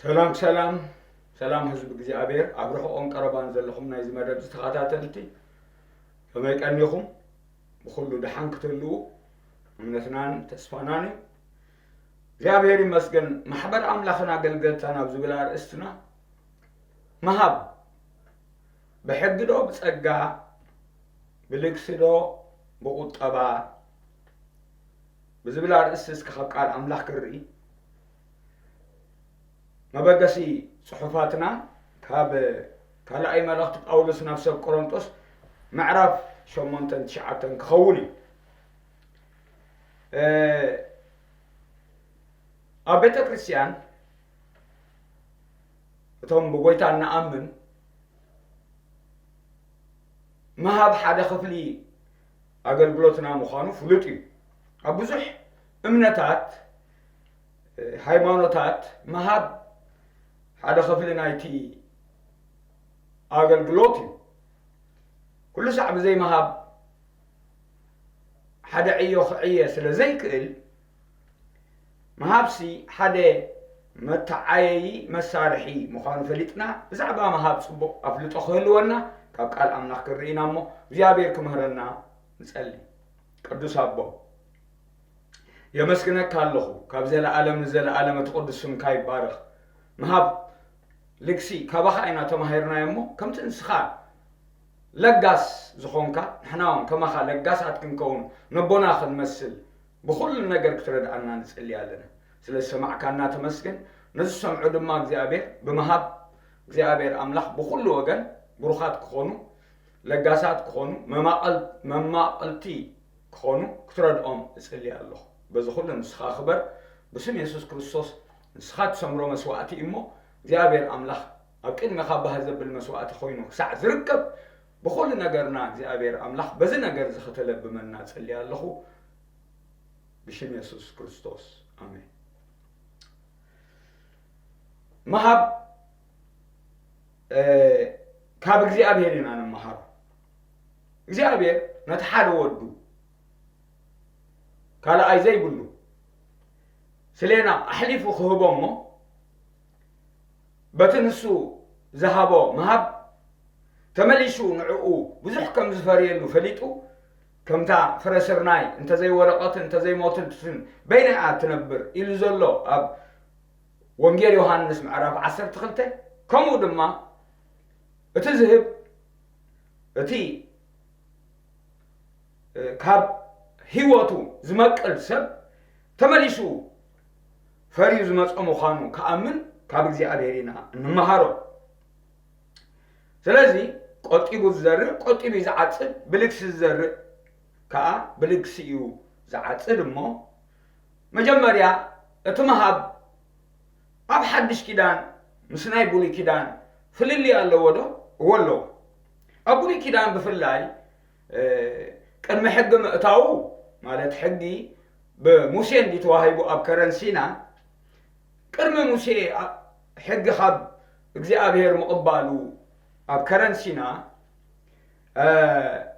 ሰላም ሰላም ሰላም ህዝቢ እግዚኣብሔር ኣብ ርሑቕን ቀረባን ዘለኹም ናይዚ መደብ ተኸታተልቲ ከመይ ቀኒኹም? ብኹሉ ደሓን ክትህልዉ እምነትናን ተስፋናን እዩ። እግዚኣብሔር ይመስገን። ማሕበር ኣምላኽን ኣገልገልታን ኣብ ዝብል ኣርእስትና ምሃብ ብሕጊ ዶ ብጸጋ ብልግሲ ዶ ብቁጠባ ብዝብል ኣርእስቲ እስከ ካብ ቃል ኣምላኽ ክንርኢ። መበገሲ ጽሑፋትና ካብ ካልኣይ መልእኽቲ ጳውሎስ ናብ ሰብ ቆሮንጦስ ምዕራፍ ሸሞንተን ትሽዓተን ክኸውን እዩ። ኣብ ቤተ ክርስቲያን እቶም ብጎይታ እንኣምን ምሃብ ሓደ ክፍሊ ኣገልግሎትና ምዃኑ ፍሉጥ እዩ። ኣብ ብዙሕ እምነታት ሃይማኖታት ምሃብ ሓደ ክፍሊ ናይቲ ኣገልግሎት እዩ። ኩሉ ሳዕ ብዘይ ምሃብ ሓደ ዕዮ ክዕየ ስለ ዘይክእል ምሃብሲ ሓደ መተዓየዪ መሳርሒ ምዃኑ ፈሊጥና ብዛዕባ ምሃብ ጽቡቕ ኣፍልጦ ክህልወና ካብ ቃል ኣምላኽ ክንርኢ ኢና እሞ እግዚኣብሔር ክምህረና ንጸሊ። ቅዱስ ኣቦ የመስግነካ ኣለኹ። ካብ ዘለኣለም ንዘለኣለም እቲ ቅዱስ ስምካ ይባረኽ። ምሃብ ልግሲ ካባኻ ኢና ተማሂርናዮ እሞ ከምቲ ንስኻ ለጋስ ዝኾንካ ንሕና እውን ከማኻ ለጋሳት ክንከውን ነቦና ክንመስል ብኹሉ ነገር ክትረድኣና ንጽሊ ኣለና። ስለ ዝሰማዕካና ተመስገን። ነዚ ዝሰምዑ ድማ እግዚኣብሔር ብምሃብ እግዚኣብሔር ኣምላኽ ብኹሉ ወገን ብሩኻት ክኾኑ ለጋሳት ክኾኑ መማቐል መማቐልቲ ክኾኑ ክትረድኦም እጽሊ ኣለኹ። በዚ ኩሉ ንስኻ ክበር። ብስም የሱስ ክርስቶስ ንስኻ ትሰምሮ መስዋእቲ እሞ እግዚኣብሔር ኣምላኽ ኣብ ቅድሚኻ ባህ ዘብል መስዋእቲ ኮይኑ ክሳዕ ዝርከብ ብኹሉ ነገርና እግዚኣብሔር ኣምላኽ በዚ ነገር እዚ ከተለብመና እጽሊ ኣለኹ። ብሽም የሱስ ክርስቶስ ኣሜን። ምሃብ ካብ እግዚኣብሔር ኢና ንመሃሮ። እግዚኣብሔር ነቲ ሓደ ወዱ ካልኣይ ዘይብሉ ስሌና ኣሕሊፉ ክህቦ እሞ በቲ ንሱ ዝሃቦ ምሃብ ተመሊሱ ንዕኡ ብዙሕ ከም ዝፈርየሉ ፈሊጡ ከምታ ፍረ ስርናይ እንተዘይወደቐትን እንተዘይሞትትን በይነይ እያ ትነብር ኢሉ ዘሎ ኣብ ወንጌል ዮሃንስ ምዕራፍ ዓሰርተ ክልተ ከምኡ ድማ እቲ ዝህብ እቲ ካብ ህይወቱ ዝመቅል ሰብ ተመሊሱ ፈርዩ ዝመፀ ምዃኑ ክኣምን ካብ እግዚኣብሔር ኢና እንመሃሮ። ስለዚ ቆጢቡ ዝዘርእ ቆጢቡ እዩ ዝዓፅድ፣ ብልግሲ ዝዘርእ ከዓ ብልግሲ እዩ ዝዓፅድ እሞ መጀመርያ እቲ ምሃብ ኣብ ሓድሽ ኪዳን ምስ ናይ ብሉይ ኪዳን ፍልልይ ኣለዎ ዶ? እወ ኣለዎ። ኣብ ብሉይ ኪዳን ብፍላይ ቅድሚ ሕጊ ምእታዉ ማለት ሕጊ ብሙሴ እንዲ ተዋሂቡ ኣብ ከረን ሲና ቅድሚ ሙሴ ሕጊ ካብ እግዚኣብሔር ምቕባሉ ኣብ ከረን ሲና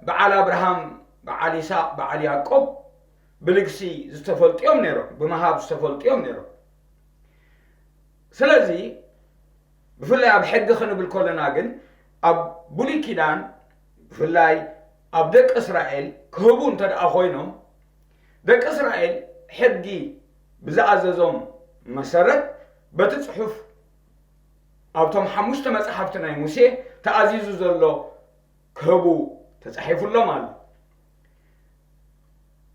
በዓል ኣብርሃም፣ በዓል ይስሐቅ፣ በዓል ያዕቆብ ብልግሲ ዝተፈልጡ እዮም ነይሮም፣ ብምሃብ ዝተፈልጡ እዮም ነይሮም። ስለዚ ብፍላይ ኣብ ሕጊ ክንብል ከለና ግን ኣብ ብሉይ ኪዳን ብፍላይ ኣብ ደቂ እስራኤል ክህቡ እንተ ደኣ ኮይኖም ደቂ እስራኤል ሕጊ ብዝኣዘዞም መሰረት በቲ ጽሑፍ ኣብቶም ሓሙሽተ መጻሕፍቲ ናይ ሙሴ ተኣዚዙ ዘሎ ክህቡ ተጻሒፉሎም ኣሎ።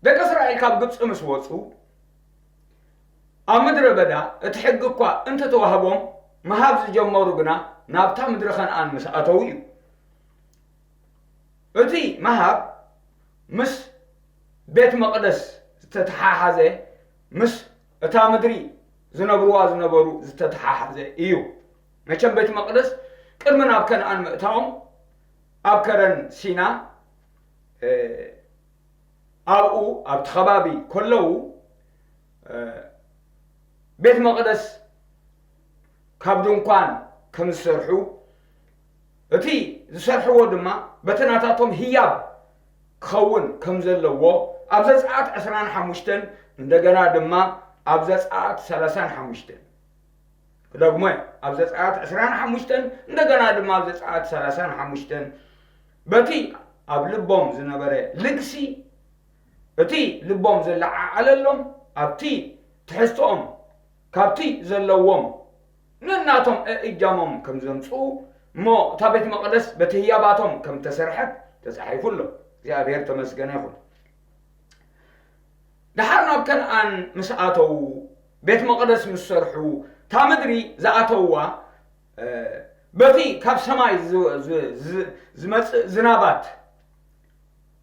ደቂ እስራኤል ካብ ግብጺ ምስ ወጹ ኣብ ምድረ በዳ እቲ ሕጊ እኳ እንተተዋህቦም ምሃብ ዝጀመሩ ግና ናብታ ምድሪ ከነኣን ምስ ኣተዉ እዩ። እቲ ምሃብ ምስ ቤት መቕደስ ዝተተሓሓዘ ምስ እታ ምድሪ ዝነብርዋ ዝነበሩ ዝተተሓሓዘ እዩ። መቸም ቤት መቕደስ ቅድሚ ናብ ከነኣን ምእታዎም ኣብ ከረን ሲና ኣብኡ ኣብቲ ከባቢ ከለዉ ቤት መቕደስ ካብ ድንኳን ከም ዝሰርሑ እቲ ዝሰርሕዎ ድማ በቲ ናታቶም ህያብ ክኸውን ከም ዘለዎ ኣብ ዘጸኣት ዕስራን ሓሙሽተን እንደገና ድማ ኣብ ዘጸኣት ሰላሳን ሓሙሽተን ክደግሞ እየ። ኣብ ዘጸኣት ዕስራን ሓሙሽተን፣ እንደገና ድማ ኣብ ዘጸኣት ሰላሳን ሓሙሽተን፣ በቲ ኣብ ልቦም ዝነበረ ልግሲ፣ እቲ ልቦም ዘለዓዓለሎም፣ ኣብቲ ትሕዝቶኦም ካብቲ ዘለዎም ነናቶም እእጃሞም ከም ዘምጽኡ፣ እሞ እታ ቤት መቕደስ በቲ ህያባቶም ከም ተሰርሐት ተጻሒፉ ኣሎ። እግዚኣብሔር ተመስገነ ይኹን። ደሓር ናብ ከነኣን ምስ ኣተዉ፣ ቤት መቕደስ ምስ ሰርሑ፣ እታ ምድሪ ዝኣተውዋ፣ እ፣ በቲ ካብ ሰማይ ዝ-፣ ዝ-፣ ዝ-፣ ዝመጽእ ዝናባት፣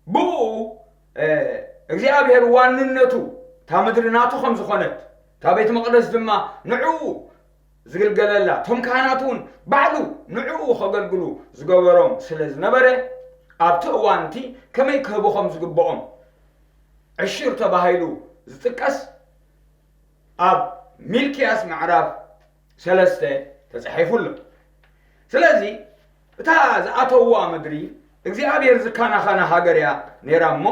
ብኡ፣ እ፣ እግዚኣብሔር ዋንነቱ፣ እታ ምድሪ ናቱ ከም ዝኾነት፣ እታ ቤት መቕደስ ድማ ንዕኡ ዝግልገለላ፣ እቶም ካህናት እውን ባዕሉ ንዕኡ ከገልግሉ ዝገበሮም ስለ ዝነበረ፣ ኣብቲ እዋን እቲ ከመይ ክህቡ ከም ዝግብኦም ዕሽር ተባሂሉ ዝጥቀስ ኣብ ሚልክያስ ምዕራፍ ሰለስተ ተጻሒፉ ኣሎ። ስለዚ እታ ዝኣተውዋ ምድሪ እግዚኣብሔር ዝከናኸና ሃገር እያ ነይራ እሞ፣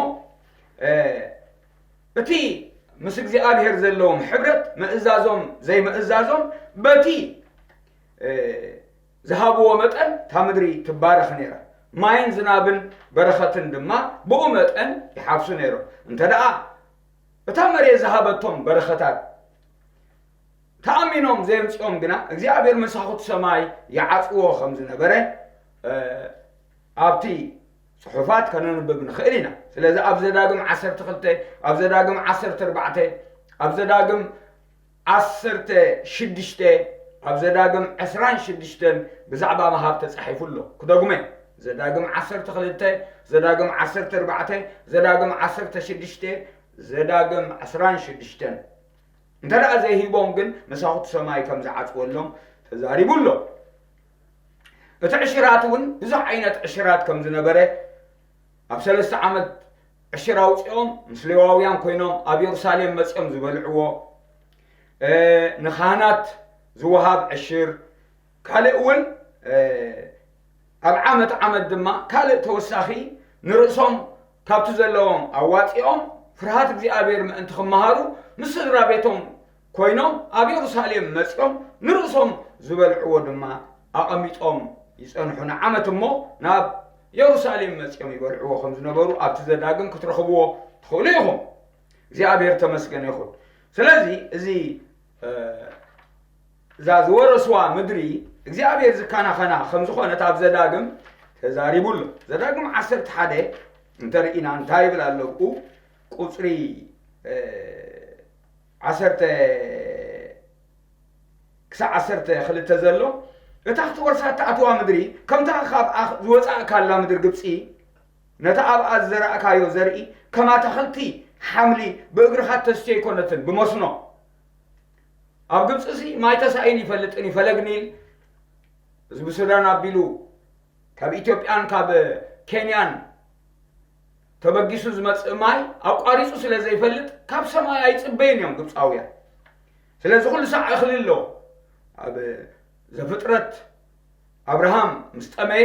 እ፣ እቲ ምስ እግዚኣብሔር ዘለዎም ሕብረት፣ ምእዛዞም ዘይምእዛዞም በቲ፣ እ፣ ዝሃብዎ መጠን እታ ምድሪ ትባረኽ ነይራ። ማይን ዝናብን በረኸትን ድማ ብኡ መጠን ይሓፍሱ ነይሮም። እንተ ደኣ እታ መሬት ዝሃበቶም በረኸታት ተኣሚኖም ዘየምጽኦም ግና እግዚኣብሔር መሳኹቲ ሰማይ ይዓጽዎ ከም ዝነበረ፣ እ፣ ኣብቲ ጽሑፋት ከነንብብ ንኽእል ኢና። ስለዚ ኣብ ዘዳግም ዓሰርተ ክልተ፣ ኣብ ዘዳግም ዓሰርተ ኣርባዕተ፣ ኣብ ዘዳግም ዓሰርተ ሽዱሽተ፣ ኣብ ዘዳግም ዕስራን ሽዱሽተን ብዛዕባ ምሃብ ተጻሒፉ ኣሎ። ክደግሞ እየ። ዘዳግም ዓሰርተ ክልተ፣ ዘዳግም ዓሰርተ ኣርባዕተ፣ ዘዳግም ዓሰርተ ሽዱሽተ፣ ዘዳግም ዕስራን ሽዱሽተን። እንተ ደኣ ዘይሂቦም ግን መሳኹቲ ሰማይ ከም ዝዓጽወሎም ተዛሪቡ ኣሎ። እቲ ዕሽራት እውን ብዙሕ ዓይነት ዕሽራት ከም ዝነበረ፣ ኣብ ሰለስተ ዓመት ዕሽር ኣውጺኦም ምስ ሌዋውያን ኮይኖም ኣብ የሩሳሌም መጺኦም ዝበልዕዎ፣ እ፣ ንኻህናት ዝወሃብ ዕሽር፣ ካልእ እውን፣ እ፣ ኣብ ዓመት ዓመት ድማ ካልእ ተወሳኺ ንርእሶም ካብቲ ዘለዎም ኣዋጺኦም ፍርሃት እግዚኣብሔር ምእንቲ ክመሃሩ ምስ ስድራ ቤቶም ኮይኖም ኣብ የሩሳሌም መጺኦም ንርእሶም ዝበልዕዎ ድማ ኣቐሚጦም ይጸንሑ። ንዓመት እሞ ናብ የሩሳሌም መጺኦም ይበልዕዎ ከም ዝነበሩ ኣብቲ ዘዳግም ክትረኽብዎ ትኽእሉ ኢኹም። እግዚኣብሔር ተመስገነ ይኹን። ስለዚ እዚ፣ እ፣ እዛ ዝወረስዋ ምድሪ እግዚኣብሔር ዝከናኸና ከም ዝኾነት ኣብ ዘዳግም ተዛሪቡ ኣሎ። ዘዳግም ዓሰርተ ሓደ እንተርኢና እንታይ ይብል ኣሎ ኣብኡ? ቁጽሪ፣ እ፣ ዓሰርተ ክሳዕ ዓሰርተ ክልተ ዘሎ፣ እታ ክትወርሳ እትኣትዋ ምድሪ፣ ከምታ ካብኣ ዝወጻእካላ ምድሪ ግብጺ፣ ነታ ኣብኣ ዝዘራእካዮ ዘርኢ፣ ከም ኣታኽልቲ ሓምሊ ብእግርኻ ተስትዮ ኣይኮነትን፣ ብመስኖ። ኣብ ግብጺሲ ማይ ተሳኢኑ ይፈልጥን እዩ፣ ፈለግ ኒል፣ እዚ ብሱዳን ኣቢሉ ካብ ኢትዮጵያን ካብ ኬንያን ተበጊሱ ዝመጽእ ማይ ኣቋሪጹ ስለ ዘይፈልጥ፣ ካብ ሰማይ ኣይጽበይን እዮም ግብጻውያን። ስለዚ ኩሉ ሳዕ እኽሊ ኣሎ። ኣብ ዘፍጥረት ኣብርሃም ምስ ጠመየ፣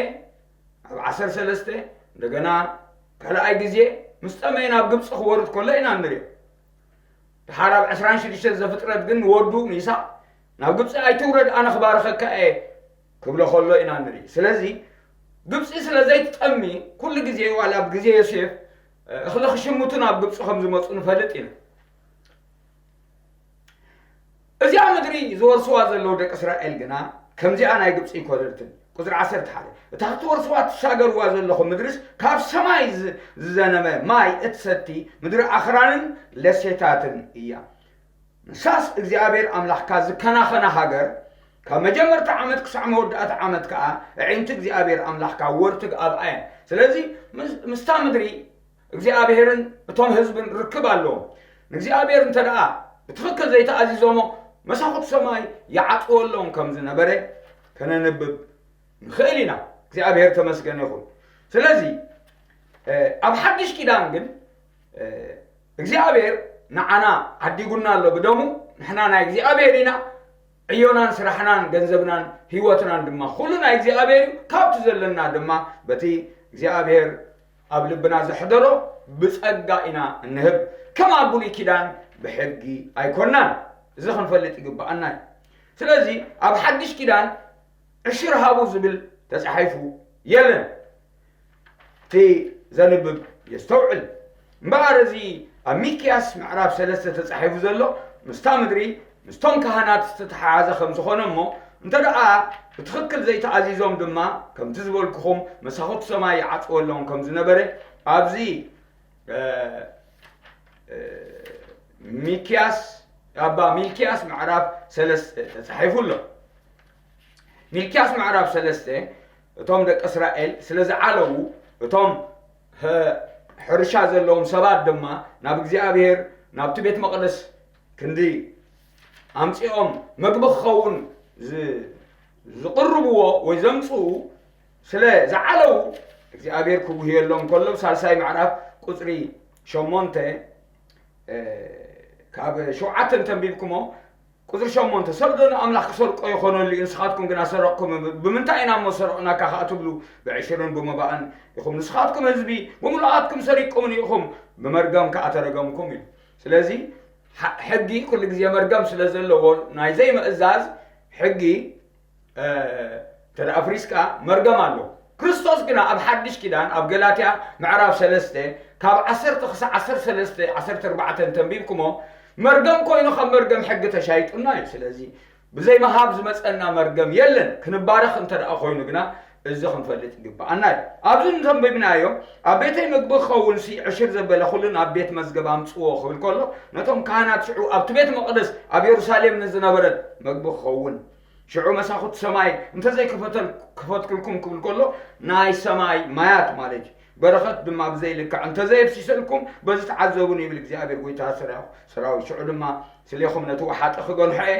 ኣብ ዓሰርተ ሰለስተ፣ እንደገና ካልኣይ ግዜ ምስ ጠመየ ናብ ግብጺ ክወርድ ከሎ ኢና ንሪኦ። ደሓር ኣብ ዕስራን ሽዱሽተን ዘፍጥረት ግን ንወዱ ንይስሐቅ ናብ ግብጺ ኣይትውረድ፣ ኣነ ክባርኸካ እየ ክብሎ ከሎ ኢና ንርኢ። ስለዚ ግብጺ ስለ ዘይትጠሚ ኩሉ ግዜ፣ ዋላ ኣብ ግዜ ዮሴፍ፣ እ፣ እኽሊ ክሽምቱ ናብ ግብጺ ከም ዝመጹ ንፈልጥ ኢና። እዚኣ ምድሪ ዝወርስዋ ዘለዉ ደቂ እስራኤል ግና ከምዚኣ ናይ ግብጺ ኣይኮነትን። ቁጽሪ ዓሰርተ ሓደ፣ እታ ክትወርስዋ ትሻገርዋ ዘለኹም ምድርስ ካብ ሰማይ ዝ-፣ ዝዘነበ ማይ እትሰቲ ምድሪ ኣኽራንን ለሴታትን እያ። ንሳስ እግዚኣብሔር ኣምላኽካ ዝከናኸና ሃገር፣ ካብ መጀመርታ ዓመት ክሳዕ መወዳእታ ዓመት ከኣ ኣዒንቲ እግዚኣብሔር ኣምላኽካ ወርትግ ኣብኣ እየን። ስለዚ ምስ-፣ ምስታ ምድሪ እግዚኣብሔርን እቶም ህዝብን ርክብ ኣለዎም። ንእግዚኣብሔር እንተ ደኣ ብትኽክል ዘይተኣዚዞሞ፣ መሳኹት ሰማይ ይዓጽወሎም ከም ዝነበረ ከነንብብ ንኽእል ኢና። እግዚኣብሔር ተመስገን ይኹን። ስለዚ፣ እ፣ ኣብ ሓድሽ ኪዳን ግን፣ እ፣ እግዚኣብሔር ንዓና ዓዲጉና ኣሎ ብደሙ። ንሕና ናይ እግዚኣብሔር ኢና። ዕዮናን ስራሕናን ገንዘብናን ህይወትናን ድማ ኩሉ ናይ እግዚኣብሔር እዩ። ካብቲ ዘለና ድማ በቲ እግዚኣብሔር ኣብ ልብና ዘሕደሮ ብጸጋ ኢና እንህብ። ከም ኣብ ብሉይ ኪዳን ብሕጊ ኣይኮናን። እዚ ክንፈልጥ ይግብኣና እዩ። ስለዚ ኣብ ሓድሽ ኪዳን ዕሽር ሃቡ ዝብል ተጻሒፉ የለን። እቲ ዘንብብ የስተውዕል። እምበኣር እዚ ኣብ ሚክያስ ምዕራፍ ሰለስተ ተጻሒፉ ዘሎ ምስታ ምድሪ ምስቶም ካህናት ዝተተሓሓዘ ከም ዝኾነ እሞ፣ እንተ ደኣ ብትኽክል ዘይተኣዚዞም ድማ ከምቲ ዝበልኩኹም መሳኹቲ ሰማይ ይዓጽወሎም ከም ዝነበረ ኣብዚ ሚክያስ ኣባ ሚልክያስ ምዕራፍ ሰለስተ ተጻሒፉ ኣሎ። ሚልክያስ ምዕራፍ ሰለስተ እቶም ደቂ እስራኤል ስለ ዝዓለዉ እቶም ሕርሻ ዘለዎም ሰባት ድማ ናብ እግዚኣብሔር ናብቲ ቤት መቕደስ ክንዲ ኣምጺኦም መግቢ ክኸውን ዝቕርብዎ ወይ ዘምጽኡ ስለ ዝዓለዉ እግዚኣብሔር ክጉህየሎም ከሎ ሳልሳይ ምዕራፍ ቁፅሪ ሸሞንተ ካብ ሸውዓተ እንተንቢብኩሞ ቁፅሪ ሸሞንተ ሰብ ዶ ንኣምላኽ ክሰርቆ ይኾነሉ እዩ ንስኻትኩም ግና ሰረቕኩም ብምንታይ ኢና እሞ ሰረቕናካ ከዓ ትብሉ ብዕሽርን ብመባእን ኢኹም ንስኻትኩም ህዝቢ ብምሉኣትኩም ሰሪቅኩምኒ ኢኹም ብመርገም ከዓ ተረገምኩም ኢሉ ስለዚ ሕጊ ኩሉ ግዜ መርገም ስለ ዘለዎ ናይ ዘይምእዛዝ ሕጊ እንተ ኣፍሪስካ መርገም ኣሎ ክርስቶስ ግና ኣብ ሓድሽ ኪዳን ኣብ ገላትያ ምዕራፍ ሰለስተ ካብ ዓሰርተ ክሳዕ ዓሰርተ ሰለስተ ዓሰርተ ኣርባዕተ እንተንቢብኩሞ መርገም ኮይኑ ካብ መርገም ሕጊ ተሻይጡና እዩ ስለዚ ብዘይ ምሃብ ዝመፀና መርገም የለን ክንባረኽ እንተ ደኣ ኮይኑ ግና እዚ ክንፈልጥ ይግብኣና እዩ ኣብዚ እንተንቢብናዮ ኣብ ቤተይ ምግቢ ክኸውን ሲ ዕሽር ዘበለ ኩሉ ናብ ቤት መዝገብ ኣምፅዎ ክብል ከሎ ነቶም ካህናት ሽዑ ኣብቲ ቤት መቕደስ ኣብ የሩሳሌም ንዝነበረት ምግቢ ክኸውን ሽዑ መሳኹቲ ሰማይ እንተዘይከፈተልኩም ክብል ከሎ ናይ ሰማይ ማያት ማለት እዩ በረኸት ድማ ብዘይልክዕ እንተዘየፍሲሰልኩም በዚ ተዓዘቡን ይብል እግዚኣብሔር ጎይታ ሰራዊት ሽዑ ድማ ስሌኹም ነቲ ወሓጢ ክገንሖ እየ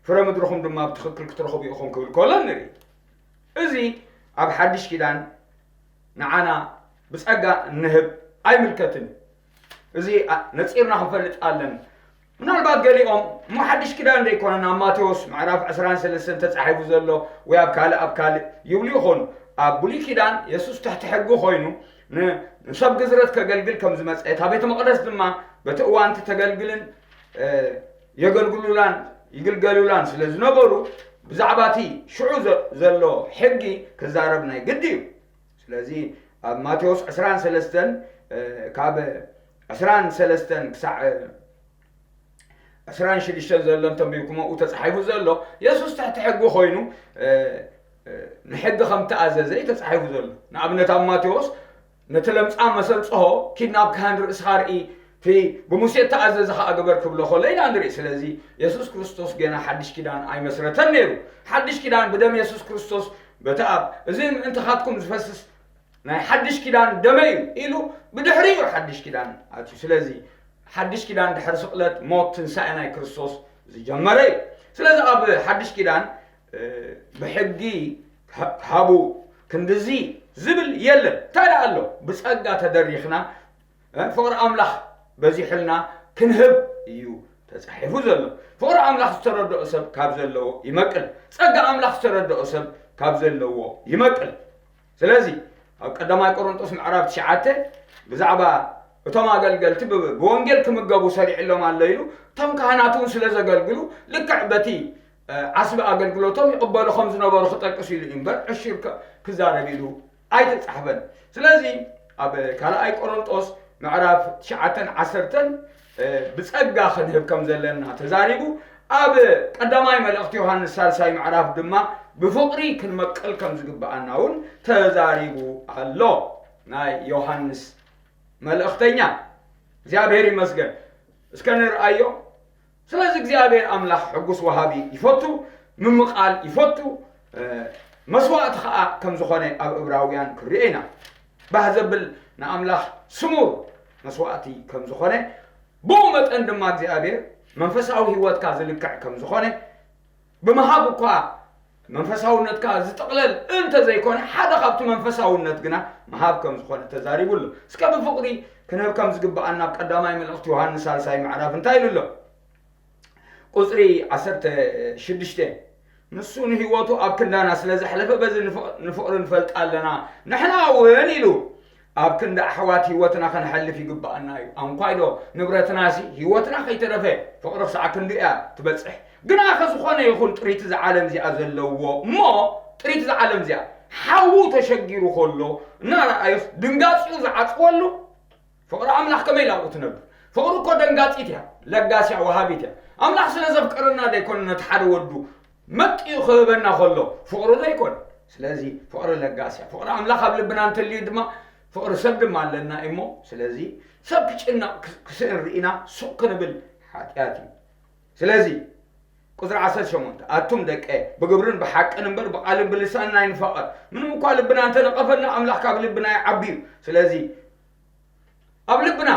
ፍረ ምድርኹም ድማ ብትኽክል ክትረኽቡ ኢኹም ክብል ከሎ ንርኢ እዚ ኣብ ሓድሽ ኪዳን ንዓና ብጸጋ እንህብ ኣይምልከትን እዚ ነጺርና ክንፈልጥ ኣለና ምናልባት ገሊኦም እሞ ሓድሽ ኪዳን ዘይኮነ ናብ ማቴዎስ ምዕራፍ ዕስራን ሰለስተን ተጻሒፉ ዘሎ ወይ ኣብ ካልእ ኣብ ካልእ ይብሉ ይኾኑ ኣብ ብሉይ ኪዳን የሱስ ትሕቲ ሕጊ ኮይኑ ንሰብ ግዝረት ከገልግል ከም ዝመጸ እታ ቤተ መቕደስ ድማ በቲ እዋንቲ ተገልግልን የገልግሉላን ይግልገሉላን ስለ ዝነበሩ ብዛዕባ እቲ ሽዑ ዘሎ ሕጊ ክዛረብ ናይ ግዲ እዩ ስለዚ ኣብ ማቴዎስ ዕስራን ሰለስተን ካብ ዕስራን ሰለስተን ክሳዕ ዕስራን ሽዱሽተን ዘሎ እንተንቢብኩሞ ኡ ተፃሒፉ ዘሎ የሱስ ትሕቲ ሕጊ ኮይኑ ንሕጊ ከም ተኣዘዘ እዩ ተፃሒፉ ዘሎ ንኣብነት ኣብ ማቴዎስ ነቲ ለምፃም መሰል ፅሆ ኪድ ናብ ካህን ርእስኻ ርኢ እቲ ብሙሴ እተኣዘዘ ከዓ ግበር ክብሎ ከሎ ኢና ንርኢ ስለዚ የሱስ ክርስቶስ ገና ሓድሽ ኪዳን ኣይመስረተን ነይሩ ሓድሽ ኪዳን ብደም የሱስ ክርስቶስ በቲ ኣብ እዚ ምእንትኻትኩም ዝፈስስ ናይ ሓድሽ ኪዳን ደመ እዩ ኢሉ ብድሕሪኡ ሓድሽ ኪዳን ኣትዩ ስለዚ ሓድሽ ኪዳን ድሕሪ ስቕለት ሞት ትንሳኤ ናይ ክርስቶስ ዝጀመረ እዩ ስለዚ ኣብ ሓድሽ ኪዳን ብሕጊ ሃቡ ክንድዚ ዝብል የለን እንታይ ደኣ ኣሎ ብፀጋ ተደሪኽና ፍቕሪ ኣምላኽ በዚሑልና ክንህብ እዩ ተፃሒፉ ዘሎ ፍቕሪ ኣምላኽ ዝተረድኦ ሰብ ካብ ዘለዎ ይመቅል ፀጋ ኣምላኽ ዝተረድኦ ሰብ ካብ ዘለዎ ይመቅል ስለዚ ኣብ ቀዳማይ ቆሮንጦስ ምዕራፍ ትሽዓተ ብዛዕባ እቶም ኣገልገልቲ ብወንጌል ክምገቡ ሰሪዕሎም ኣሎ ኢሉ እቶም ካህናት እውን ስለ ዘገልግሉ ልክዕ በቲ ዓስቢ ኣገልግሎቶም ይቕበሉ ከም ዝነበሩ ክጠቅስ ኢሉ እዩ እምበር ዕሽር ክዛረብ ኢሉ ኣይተጻሕፈን። ስለዚ ኣብ ካልኣይ ቆሮንጦስ ምዕራፍ ትሽዓተን ዓሰርተን ብጸጋ ክንህብ ከም ዘለና ተዛሪቡ፣ ኣብ ቀዳማይ መልእኽቲ ዮሃንስ ሳልሳይ ምዕራፍ ድማ ብፍቕሪ ክንመቅል ከም ዝግብኣና እውን ተዛሪቡ ኣሎ። ናይ ዮሃንስ መልእኽተኛ እግዚኣብሔር ይመስገን። እስከ ንርኣዮ። ስለዚ እግዚኣብሔር ኣምላኽ ሕጉስ ወሃቢ ይፈቱ፣ ምምቓል ይፈቱ፣ መስዋእቲ ኸዓ ከም ዝኾነ ኣብ እብራውያን ክንሪኦ ኢና። ባህ ዘብል ንኣምላኽ ስሙር መስዋእቲ ከም ዝኾነ፣ ብኡ መጠን ድማ እግዚኣብሔር መንፈሳዊ ህይወትካ ዝልክዕ ከም ዝኾነ፣ ብምሃብ እኳ መንፈሳውነትካ ዝጥቕለል እንተ ዘይኮነ፣ ሓደ ካብቲ መንፈሳውነት ግና ምሃብ ከም ዝኾነ ተዛሪቡ ኣሎ። እስከ ብፍቕሪ ክንህብ ከም ዝግብኣና ኣብ ቀዳማይ መልእኽቲ ዮሃንስ ሳልሳይ ምዕራፍ እንታይ ኢሉ ኣሎ? ቁጽሪ ዓሰርተ ሽዱሽተ፣ ንሱ ንህይወቱ ኣብ ክንዳና ስለ ዘሕለፈ፣ በዚ ንፍቕ-፣ ንፍቕሪ ንፈልጥ ኣለና። ንሕና እውን ኢሉ፣ ኣብ ክንዲ ኣሕዋት ህይወትና ከነሕልፍ ይግብኣና እዩ። ኣንኳይዶ ንብረትናሲ ህይወትና ከይተረፈ ፍቕሪ ክሳዕ ክንዲ እያ ትበጽሕ። ግና ከዝኾነ ይኹን ጥሪት እዛ ዓለም እዚኣ ዘለዎ እሞ ጥሪት እዛ ዓለም እዚኣ ሓዉ ተሸጊሩ ከሎ እናረኣዮስ ድንጋጺኡ ዝዓጽወሉ ፍቕሪ ኣምላኽ ከመይ ኢላ ኣብኡ ትነብር? ፍቕሪ እኮ ደንጋጺት እያ፣ ለጋስ እያ፣ ወሃቢት እያ። ኣምላኽ ስለ ዘፍቀረና ደይኮነ ነቲ ሓደ ወዱ መጢኡ ክህበና ከሎ ፍቕሩ ዘይኮነ። ስለዚ ፍቕሪ ለጋስ እያ። ፍቕሪ ኣምላኽ ኣብ ልብና እንተልዩ ድማ ፍቕሪ ሰብ ድማ ኣለና እሞ፣ ስለዚ ሰብ ክጭነቕ ክስእን ርኢና ሱቕ ክንብል ሓጢኣት እዩ። ስለዚ ቁጽሪ ዓሰርተ ሸሞንተ ኣቱም ደቀ ብግብርን ብሓቅን እምበር ብቓልን ብልሳንን ኣይንፋቐር። ምንም እኳ ልብና እንተነቐፈና ኣምላኽ ካብ ልብና ይዓቢ እዩ። ስለዚ ኣብ ልብና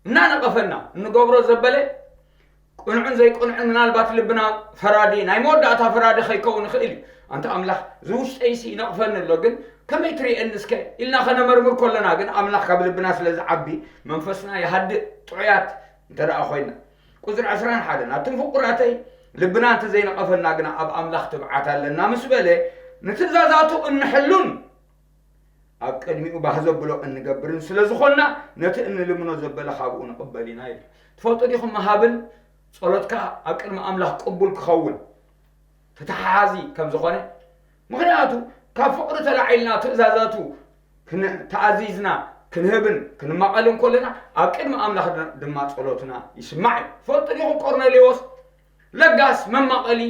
እናነቐፈና እንገብሮ ዘበለ ቅኑዕን ዘይቅኑዕን ምናልባት ልብና ፈራዲ ናይ መወዳእታ ፈራዲ ከይከውን ይኽእል እዩ። ኣንታ ኣምላኽ ዝውሽጠይሲ ይነቕፈኒ ኣሎ ግን ከመይ ትርእየኒ እስከ ኢልና ከነመርምር ከለና ግን ኣምላኽ ካብ ልብና ስለ ዝዓቢ መንፈስና ይሃድእ ጥዑያት እንተ ደኣ ኮይና። ቁጽሪ ዕስራን ሓደን ኣቱም ፍቁራተይ ልብና እንተ ዘይነቐፈና ግና ኣብ ኣምላኽ ትብዓት ኣለና ምስ በለ ንትእዛዛቱ እንሕሉን ኣብ ቅድሚኡ ባህ ዘብሎ እንገብርን ስለ ዝኾንና ነቲ እንልምኖ ዘበለ ካብኡ ንቕበል ኢና ይብል። ትፈልጡ ዲኹም ምሃብን ጸሎትካ ኣብ ቅድሚ ኣምላኽ ቅቡል ክኸውን ተተሓሓዚ ከም ዝኾነ? ምኽንያቱ ካብ ፍቕሪ ተላዒልና ትእዛዛቱ ተኣዚዝና ክንህብን ክንማቐልን ከለና ኣብ ቅድሚ ኣምላኽ ድማ ጸሎትና ይስማዕ እዩ። ትፈልጡ ዲኹም ቆርኔሌዎስ ለጋስ መማቐሊ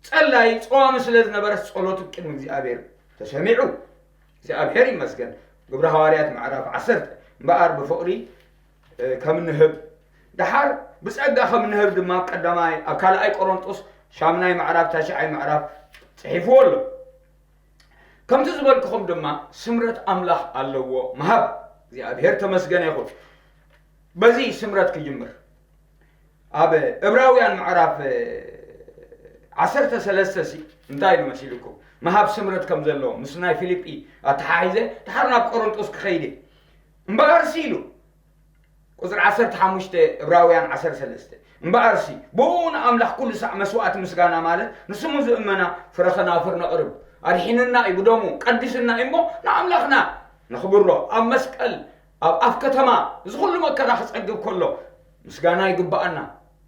ጸላይ ጸዋሚ ስለ ዝነበረ ጸሎቱ ቅድሚ እግዚኣብሔር ተሰሚዑ እግዚኣብሔር ይመስገን። ግብረ ሃዋርያት ምዕራፍ ዓሰርተ እምበኣር ብፍቕሪ ከም ንህብ ደሓር ብጸጋ ከም ንህብ ድማ ቀዳማይ ኣብ ካልኣይ ቆሮንጦስ ሻምናይ ምዕራፍ ታሽዓይ ምዕራፍ ጽሒፍዎ ኣሎ። ከምቲ ዝበልክኹም ድማ ስምረት ኣምላኽ ኣለዎ ምሃብ እግዚኣብሔር ተመስገነ ይኹን። በዚ ስምረት ክጅምር ኣብ እብራውያን ምዕራፍ ዓሰርተ ሰለስተ ሲ እንታይ ኢሉ መሲልኩም ምሃብ ስምረት ከም ዘለዎ ምስ ናይ ፊልጲ ኣተሓሒዘ ድሓር ናብ ቆሮንጦስ ክኸይደ እምበኣርሲ ኢሉ ቁፅሪ ዓሰርተ ሓሙሽተ እብራውያን ዓሰርተ ሰለስተ እምበኣርሲ ብኡ ንኣምላኽ ኩሉ ሳዕ መስዋእቲ ምስጋና ማለት ንስሙ ዝእመና ፍረ ኸናፍር ነቕርብ ኣድሒንና እዩ ብደሙ ቀዲስና እዩ እሞ ንኣምላኽና ነኽብሮ ኣብ መስቀል ኣብ ኣፍ ከተማ እዚ ኩሉ መከራ ክጸግብ ከሎ ምስጋና ይግብኣና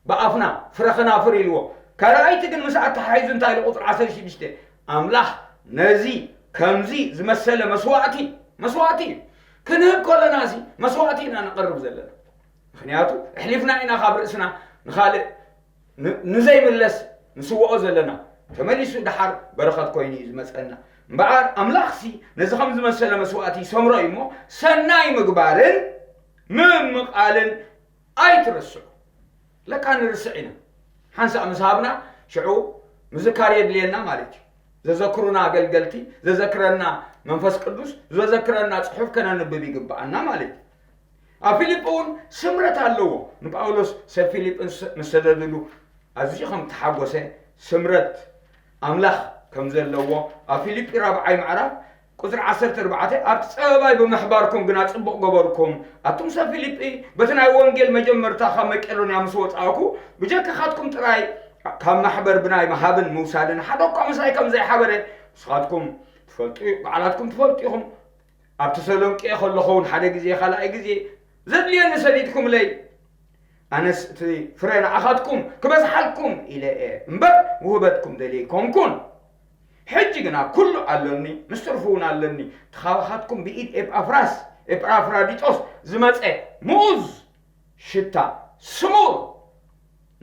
ብኣፍና ፍረ ኸናፍር ኢልዎ ካልኣይቲ ግን ምስ ኣተሓሒዙ እንታይ ኢሉ ቁፅሪ ዓሰርተ ሽዱሽተ ኣምላኽ ነዚ ከምዚ ዝመሰለ መስዋእቲ መስዋእቲ እዩ ክንህብ ከለና እዚ መስዋእቲ ኢና ነቕርብ ዘለና ምክንያቱ ኣሕሊፍና ኢና ካብ ርእስና ንኻልእ ንዘይምለስ ንስውኦ ዘለና ተመሊሱ ደሓር በረኸት ኮይኑ እዩ ዝመፀና እምበኣር ኣምላኽሲ ነዚ ከም ዝመሰለ መስዋእቲ ይሰምሮ እዩ እሞ ሰናይ ምግባርን ምምቓልን ኣይትረስዑ ለካ ንርስዕ ኢና ሓንሳእ ምስ ሃብና ሽዑ ምዝካር የድልየና ማለት እዩ ዘዘክሩና ኣገልገልቲ ዘዘክረና መንፈስ ቅዱስ ዘዘክረና ፅሑፍ ከነንብብ ይግብኣና ማለት እዩ ኣብ ፊልጲ እውን ስምረት ኣለዎ ንጳውሎስ ሰብ ፊልጲ ምስ ሰደድሉ ኣዝዩ ከም ተሓጎሰ ስምረት ኣምላኽ ከም ዘለዎ ኣብ ፊልጲ ራብዓይ ምዕራፍ ቁፅሪ ዓሰርተ ኣርባዕተ ኣብቲ ፀበባይ ብምሕባርኩም ግና ፅቡቕ ገበርኩም ኣቱም ሰብ ፊልጲ በቲ ናይ ወንጌል መጀመርታ ካብ መቄዶንያ ምስ ወፃእኩ ብጀካኻትኩም ጥራይ ካብ ማሕበር ብናይ ምሃብን ምውሳድን ሓደ እኳ ምሳይ ከም ዘይሓበረ ንስኻትኩም ትፈልጡ ባዕላትኩም ትፈልጡ ኢኹም ኣብ ተሰሎንቄ ከለኹ እውን ሓደ ግዜ ካልኣይ ግዜ ዘድልየኒ ሰዲድኩምለይ ኣነስ እቲ ፍረ ንዓኻትኩም ክበዝሓልኩም ኢለ እየ እምበር ውህበትኩም ደልየ ኣይኮንኩን ሕጂ ግና ኩሉ ኣሎኒ ምስ ትርፉ እውን ኣለኒ ተኻባኻትኩም ብኢድ ኤጳፍራስ ኤጳፍራዲጦስ ዝመፀ ምኡዝ ሽታ ስሙር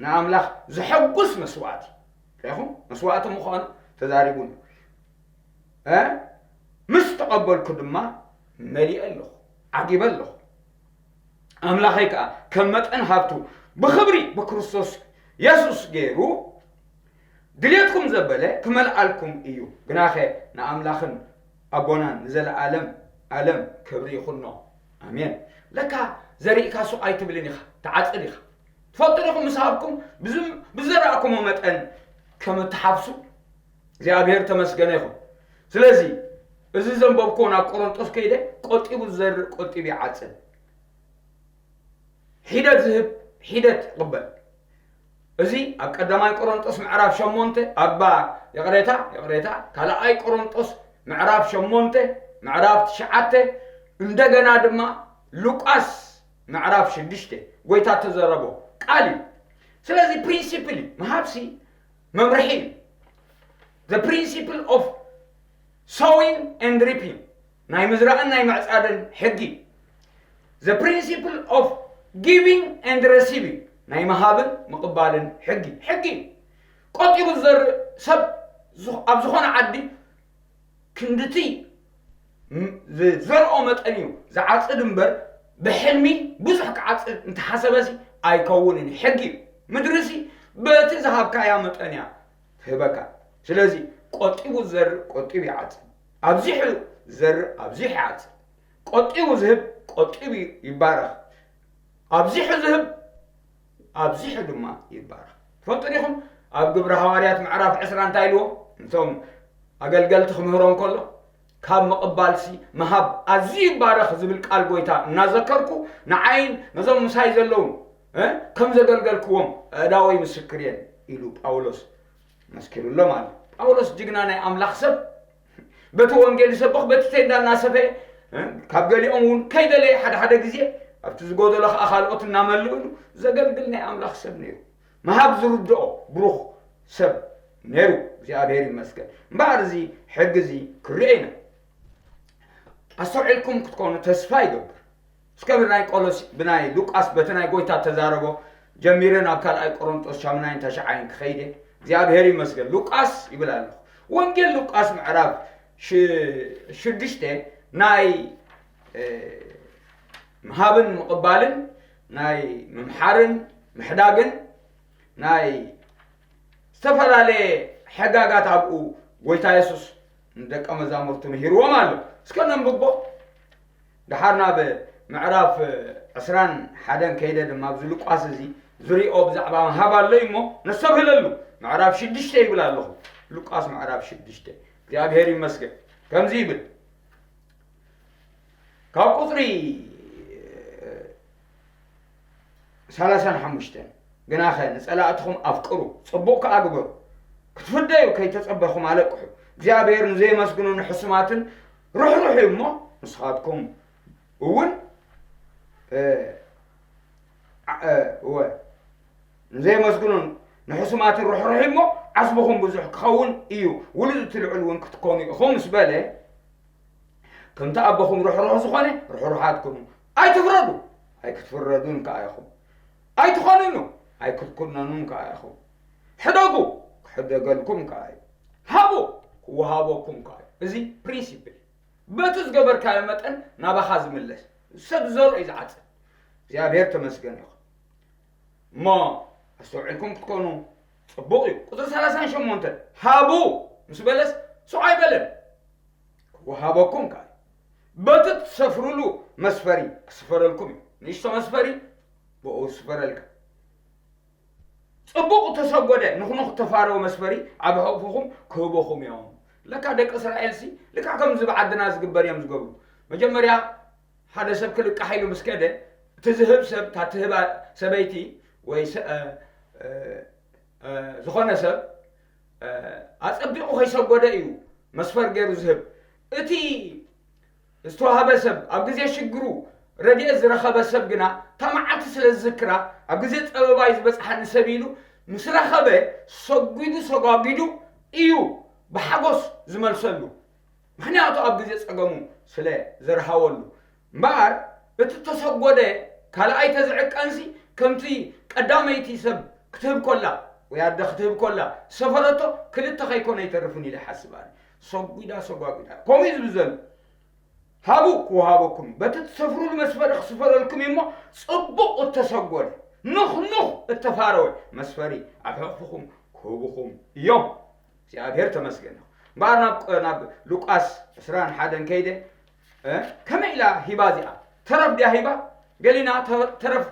ንኣምላኽ ዘሐጉስ መስዋእቲ ርኢኹም መስዋእቲ ምዃኑ ተዛሪቡኒ እ ምስ ተቐበልኩ ድማ መሊአ ኣለኹ ዓጊበ ኣለኹ ኣምላኸይ ከዓ ከም መጠን ሃብቱ ብኽብሪ ብክርስቶስ የሱስ ገይሩ ድልየትኩም ዘበለ ክመልኣልኩም እዩ ግናኸ ንኣምላኽን ኣቦናን ንዘለኣለም ኣለም ክብሪ ይኹኖ ኣሜን ለካ ዘሪእካ ሱቕ ኣይትብልን ኢኻ ትዓፅድ ኢኻ ትፈልጡ ዲኹም ምስ ሃብኩም ብዝዘራእኩሞ መጠን ከም እትሓፍሱ እግዚኣብሔር ተመስገነ ይኹን ስለዚ እዚ ዘንበብኩዎ ናብ ቆሮንጦስ ከይደ ቆጢቡ ዝዘርእ ቆጢቡ ይዓፅድ ሒደት ዝህብ ሒደት ይቕበል እዚ ኣብ ቀዳማይ ቆሮንጦስ ምዕራፍ ሸሞንተ ኣባ ይቕሬታ ይቕሬታ ካልኣይ ቆሮንጦስ ምዕራፍ ሸሞንተ ምዕራፍ ትሽዓተ እንደገና ድማ ሉቃስ ምዕራፍ ሽዱሽተ ጎይታ ተዘረቦ ቃል እዩ። ስለዚ ፕሪንሲፕል እዩ፣ ምሃብሲ መምርሒ እዩ። The principle of sowing and reaping፣ ናይ ምዝራእን ናይ ምዕጻድን ሕጊ። The principle of giving and receiving፣ ናይ ምሃብን ምቕባልን ሕጊ። ሕጊ እዩ። ቆጢቡ ዝዘርእ ሰብ ኣብ ዝኾነ ዓዲ ክንድቲ ዝዘርኦ መጠን እዩ ዝዓጽድ እምበር፣ ብሕልሚ ብዙሕ ክዓጽድ እንተሓሰበሲ ኣይከውንን። ሕጊ እዩ። ምድርሲ በቲ ዝሃብካያ መጠን እያ ትህበካ። ስለዚ ቆጢቡ ዝዘርእ ቆጢቡ ይዓጽድ፣ ኣብዚሑ ዝዘርእ ኣብዚሑ ይዓጽድ። ቆጢቡ ዝህብ ቆጢቡ ይባረኽ። ኣብዚሑ ዝህብ ኣብዚሑ ድማ ይባረኽ። ትፈልጡ ዲኹም? ኣብ ግብሪ ሃዋርያት ምዕራፍ ዕስራ እንታይ ኢልዎ? እቶም ኣገልገልቲ ክምህሮም ከሎ፣ ካብ ምቕባልሲ ምሃብ ኣዝዩ ይባረኽ ዝብል ቃል ጎይታ እናዘከርኩ፣ ንዓይን ነዞም ምሳይ ዘለውን ከም ዘገልገልክዎም ኣእዳወይ ምስክር እየን ኢሉ ጳውሎስ መስኪሩሎም ኣሎ። ጳውሎስ ጅግና ናይ ኣምላኽ ሰብ፣ በቲ ወንጌል ዝሰብኽ በቲ ቴንዳ እናሰፈየ፣ ካብ ገሊኦም እውን ከይደለየ ሓደ ሓደ ግዜ ኣብቲ ዝጎደሎ ከዓ ካልኦት እናመልእሉ ዘገልግል ናይ ኣምላኽ ሰብ ነይሩ። ምሃብ ዝርድኦ ብሩኽ ሰብ ነይሩ። እግዚኣብሔር ይመስገን። እምበኣር እዚ ሕጊ እዚ ክርኤ ኢና። ኣስተውዒልኩም ክትኮኑ ተስፋ ይገብር። እስከ ብናይ ቆሎሲ ብናይ ሉቃስ በቲ ናይ ጎይታ ተዛረቦ ጀሚረ ናብ ካልኣይ ቆሮንጦስ ሻምናይን ተሽዓይን ክኸይደ እግዚኣብሔር ይመስገን። ሉቃስ ይብል ኣለኹ። ወንጌል ሉቃስ ምዕራፍ ሽዱሽተ ናይ ምሃብን ምቕባልን ናይ ምምሓርን ምሕዳግን ናይ ዝተፈላለየ ሕጋጋት ኣብኡ ጎይታ የሱስ ንደቀ መዛሙርቱ ምሂርዎም ኣሎ። እስከ ነንብቦ። ደሓር ናብ ምዕራፍ ዕስራን ሓደን ከይደ ድማ ኣብዚ ሉቃስ እዚ ዝሪኦ ብዛዕባ ምሃብ ኣሎ እሞ ነስተብህለሉ። ምዕራፍ ሽዱሽተ ይብል ኣለኹ። ሉቃስ ምዕራፍ ሽዱሽተ። እግዚኣብሔር ይመስገን። ከምዚ ይብል። ካብ ቁፅሪ ሰላሳን ሓሙሽተን፣ ግናኸ ንጸላእትኹም ኣፍቅሩ፣ ጽቡቕ ከኣ ግበሩ፣ ክትፍደዩ ከይተጸበኹም ኣለቅሑ። እግዚኣብሔር ንዘየመስግኑ ንሕሱማትን ርሕሩሕ እዩ እሞ፣ ንስኻትኩም እውን ንዘየመስግኑ ንሕሱማትን ርሕሩሕ እዩ እሞ፣ ዓስብኹም ብዙሕ ክኸውን እዩ፣ ውሉድ እቲ ልዑል እውን ክትኮኑ ኢኹም ምስ በለ፣ ከምቲ ኣቦኹም ርሕሩሕ ዝኾነ ርሕሩሓት ኩኑ። ኣይትፍረዱ፣ ኣይክትፍረዱን ከኣ ኢኹም። ኣይትኾንኑ፣ ኣይክትኩነኑን ከኣ ኢኹም። ሕደጉ፣ ክሕደገልኩም ከኣ እዩ። ሃቡ፣ ክወሃበኩም ከኣ እዩ። እዚ ፕሪንሲፕል እዩ። በቲ ዝገበርካዮ መጠን ናባኻ ዝምለስ። ሰብ ዝዘርኦ እዩ ዝዓጽድ። እግዚኣብሔር ተመስገን ይኹን። እሞ ኣስተውዒልኩም ክትኮኑ ጽቡቕ እዩ። ቁጽሪ ሰላሳን ሸሞንተን፣ ሃቡ ምስ በለስ ስቕ ኣይበለን። ክወሃበኩም ከኣ እዩ። በቲ ትሰፍርሉ መስፈሪ ክስፈረልኩም እዩ። ንእሽቶ መስፈሪ ብኡ ዝስፈረልካ። ጽቡቕ ተሰጎደ ንኹንኹ ተፋረወ መስፈሪ ኣብ ሕቑፍኹም ክህበኹም እዮም። ለካ ደቂ እስራኤልሲ ልክዕ ከምዚ ብዓድና ዝግበር እዮም ዝገብሩ። መጀመርያ ሓደ ሰብ ክልቃሕ ኢሉ ምስ ከደ፣ እቲ ዝህብ ሰብ፣ እታ ትህባ ሰበይቲ ወይ ሰ-፣ እ፣ እ፣ እ፣ ዝኾነ ሰብ፣ እ፣ ኣጸቢቑ ከይሰጎደ እዩ መስፈር ገይሩ ዝህብ። እቲ ዝተዋህበ ሰብ፣ ኣብ ግዜ ሽግሩ ረድኤት ዝረኸበ ሰብ ግና፣ እታ መዓልቲ ስለ ዝዝክራ፣ ኣብ ግዜ ጸበባይ ዝበጽሓኒ ሰብ ኢሉ ምስ ረኸበ፣ ሰጒዱ ሰጓጒዱ እዩ ብሓጎስ ዝመልሰሉ። ምኽንያቱ ኣብ ግዜ ጸገሙ ስለ ዘርሃወሉ። እምበኣር እቲ ተሰጎደ ካልኣይ ተዝዕቀንሲ፣ ከምቲ ቀዳመይቲ ሰብ ክትህብ ኮላ ወይ ኣደ ክትህብ ኮላ ዝሰፈረቶ ክልተ ከይኮነ ኣይተርፍን ኢለ ይሓስብ ኣነ። ሰጒዳ ሰጓጒዳ። ከምኡ እዩ ዝብል ዘሎ። ሃቡ ክወሃበኩም እዩ። በቲ ትሰፍሩሉ መስፈሪ ክስፈረልኩም እዩ እሞ፣ ጽቡቕ እተሰጎደ፣ ንኹንኹ እተፋረወ መስፈሪ ኣብ ሕቑፍኹም ክህብኹም እዮም። እግዚኣብሔር ተመስገን ይኹን። እምበኣር ናብ፣ ናብ ሉቃስ ዕስራን ሓደን ከይደ፣ እ፣ ከመይ ኢላ ሂባ እዚኣ? ተረፍ ድያ ሂባ? ገሊና ተ-፣ ተረፍ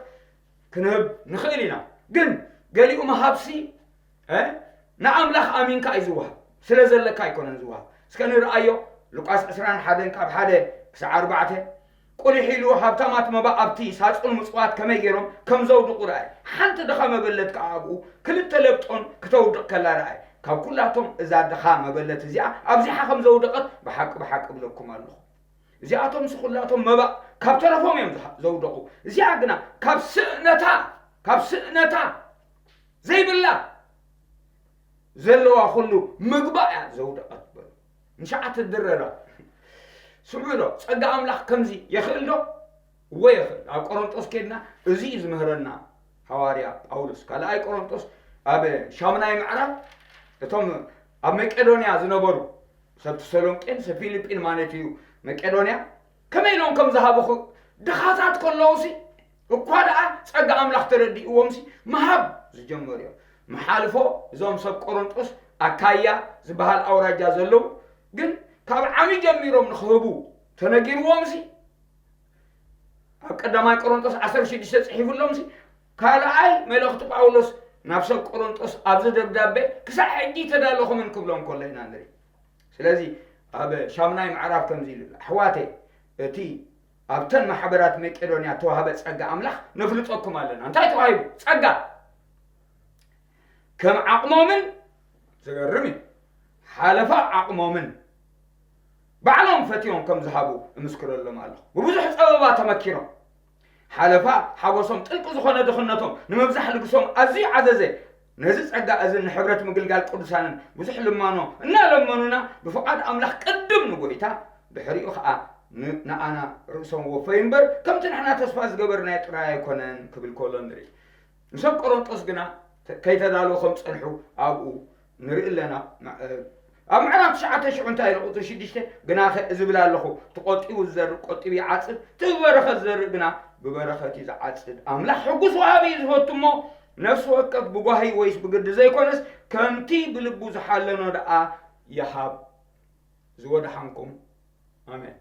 ክንህብ ንኽእል ኢና። ግን ገሊኡ ምሃብሲ፣ እ፣ ንኣምላኽ ኣሚንካ እዩ ዝወሃብ። ስለ ዘለካ ኣይኮነን ዝወሃብ። እስከ ንርኣዮ፣ ሉቃስ ዕስራን ሓደን ካብ ሓደ ክሳዕ ኣርባዕተ። ቁሊሕ ኢሉ ሃብታማት መባእ ኣብቲ ሳጹን ምጽዋት ከመይ ገይሮም ከም ዘውድቑ ረኣየ። ሓንቲ ድኻ መበለት ከኣ ኣብኡ ክልተ ለብጦን ክተውድቕ ከላ ረኣየ። ካብ ኩላቶም እዛ ድኻ መበለት እዚኣ ኣብዚሓ ከም ዘውደቐት ብሓቂ፣ ብሓቂ እብለኩም ኣለኹ። እዚኣቶም ሲ ኩላቶም መባእ ካብ ተረፎም እዮም ዝሃ- ዘውደቑ። እዚኣ ግና ካብ ስእነታ ካብ ስእነታ ዘይብላ ዘለዋ ኩሉ ምግባእ እያ ዘውደቐት በሉ። ንሸዓ ትድረራ። ስምዑ ዶ? ጸጋ ኣምላኽ ከምዚ የኽእል ዶ? እወ የኽእል። ኣብ ቆሮንጦስ ኬድና እዚ እዩ ዝምህረና ሃዋርያ ጳውሎስ። ካልኣይ ቆሮንጦስ ኣብ ሻምናይ ምዕራፍ እቶም ኣብ መቄዶንያ ዝነበሩ ሰብ ተሰሎንቄን ሰብ ፊልጲን ማለት እዩ መቄዶንያ ከመይ ኢሎም ከም ዝሃበኹ ድኻታት ከለውሲ እኳ ደኣ ጸጋ ኣምላኽ ተረዲእዎምሲ ምሃብ ዝጀመሩ እዮም። መሓልፎ እዞም ሰብ ቆሮንጦስ ኣካያ ዝበሃል ኣውራጃ ዘለዉ ግን ካብ ዓሚ ጀሚሮም ንኽህቡ ተነጊርዎምሲ ኣብ ቀዳማይ ቆሮንጦስ ዓሰርተ ሽዱሽተ ጽሒፉሎምሲ ካልኣይ መልእኽቲ ጳውሎስ ናብ ሰብ ቆሮንጦስ ኣብዚ ደብዳቤ ክሳዕ ሕጂ ተዳለኹምን ክብሎም ከሎ ኢና ንርኢ። ስለዚ ኣብ ሻምናይ ምዕራፍ ከምዚ ኢሉ ኣሎ፣ ኣሕዋተይ እቲ ኣብተን ማሕበራት መቄዶንያ ተዋህበ ጸጋ ኣምላኽ ነፍልጠኩም ኣለና። እንታይ ተዋሂቡ? ጸጋ ከም ዓቕሞምን ዘገርም እዩ። ሓለፋ ዓቕሞምን ባዕሎም ፈትዮም ከም ዝሃቡ እምስክረሎም ኣለኹ። ብብዙሕ ጸበባ ተመኪሮም ሓለፋ ሓጎሶም ጥልቂ ዝኾነ ድኽነቶም ንምብዛሕ ልግሶም ኣዝዩ ዓዘዘ። ነዚ ጸጋ እዚ ንሕብረት ምግልጋል ቅዱሳንን ብዙሕ ልማኖ እናለመኑና ብፍቓድ ኣምላኽ ቅድም ንጎይታ ድሕሪኡ ኸዓ ን- ንኣና ርእሶም ወፈዩ እምበር ከምቲ ንሕና ተስፋ ዝገበርናዮ ጥራይ ኣይኮነን ክብል ከሎ ንርኢ። ንሰብ ቆሮንጦስ ግና ተ- ከይተዳለዉ ከም ጸንሑ ኣብኡ ንርኢ ኣለና። ማ- እ፣ ኣብ ምዕራፍ ትሽዓተ ሽዑ እንታይ ኢሉ ቁጽሪ ሽዱሽተ ግናኸ እዚ ብል ኣለኹ፣ እቲ ቆጢቡ ዝዘርእ ቆጢቡ ይዓጽድ፣ እቲ ብበረኸት ዝዘርእ ግና ብበረኸት እዩ ዝዓጽድ። ኣምላኽ ሕጉስ ወሃቢ እዩ ዝፈቱ እሞ ነፍሲ ወከፍ ብጓሂ ወይስ ብግዲ ዘይኮነስ ከምቲ ብልቡ ዝሓለኖ ደኣ ይሃብ። ዝወደሓንኩም። ኣሜን።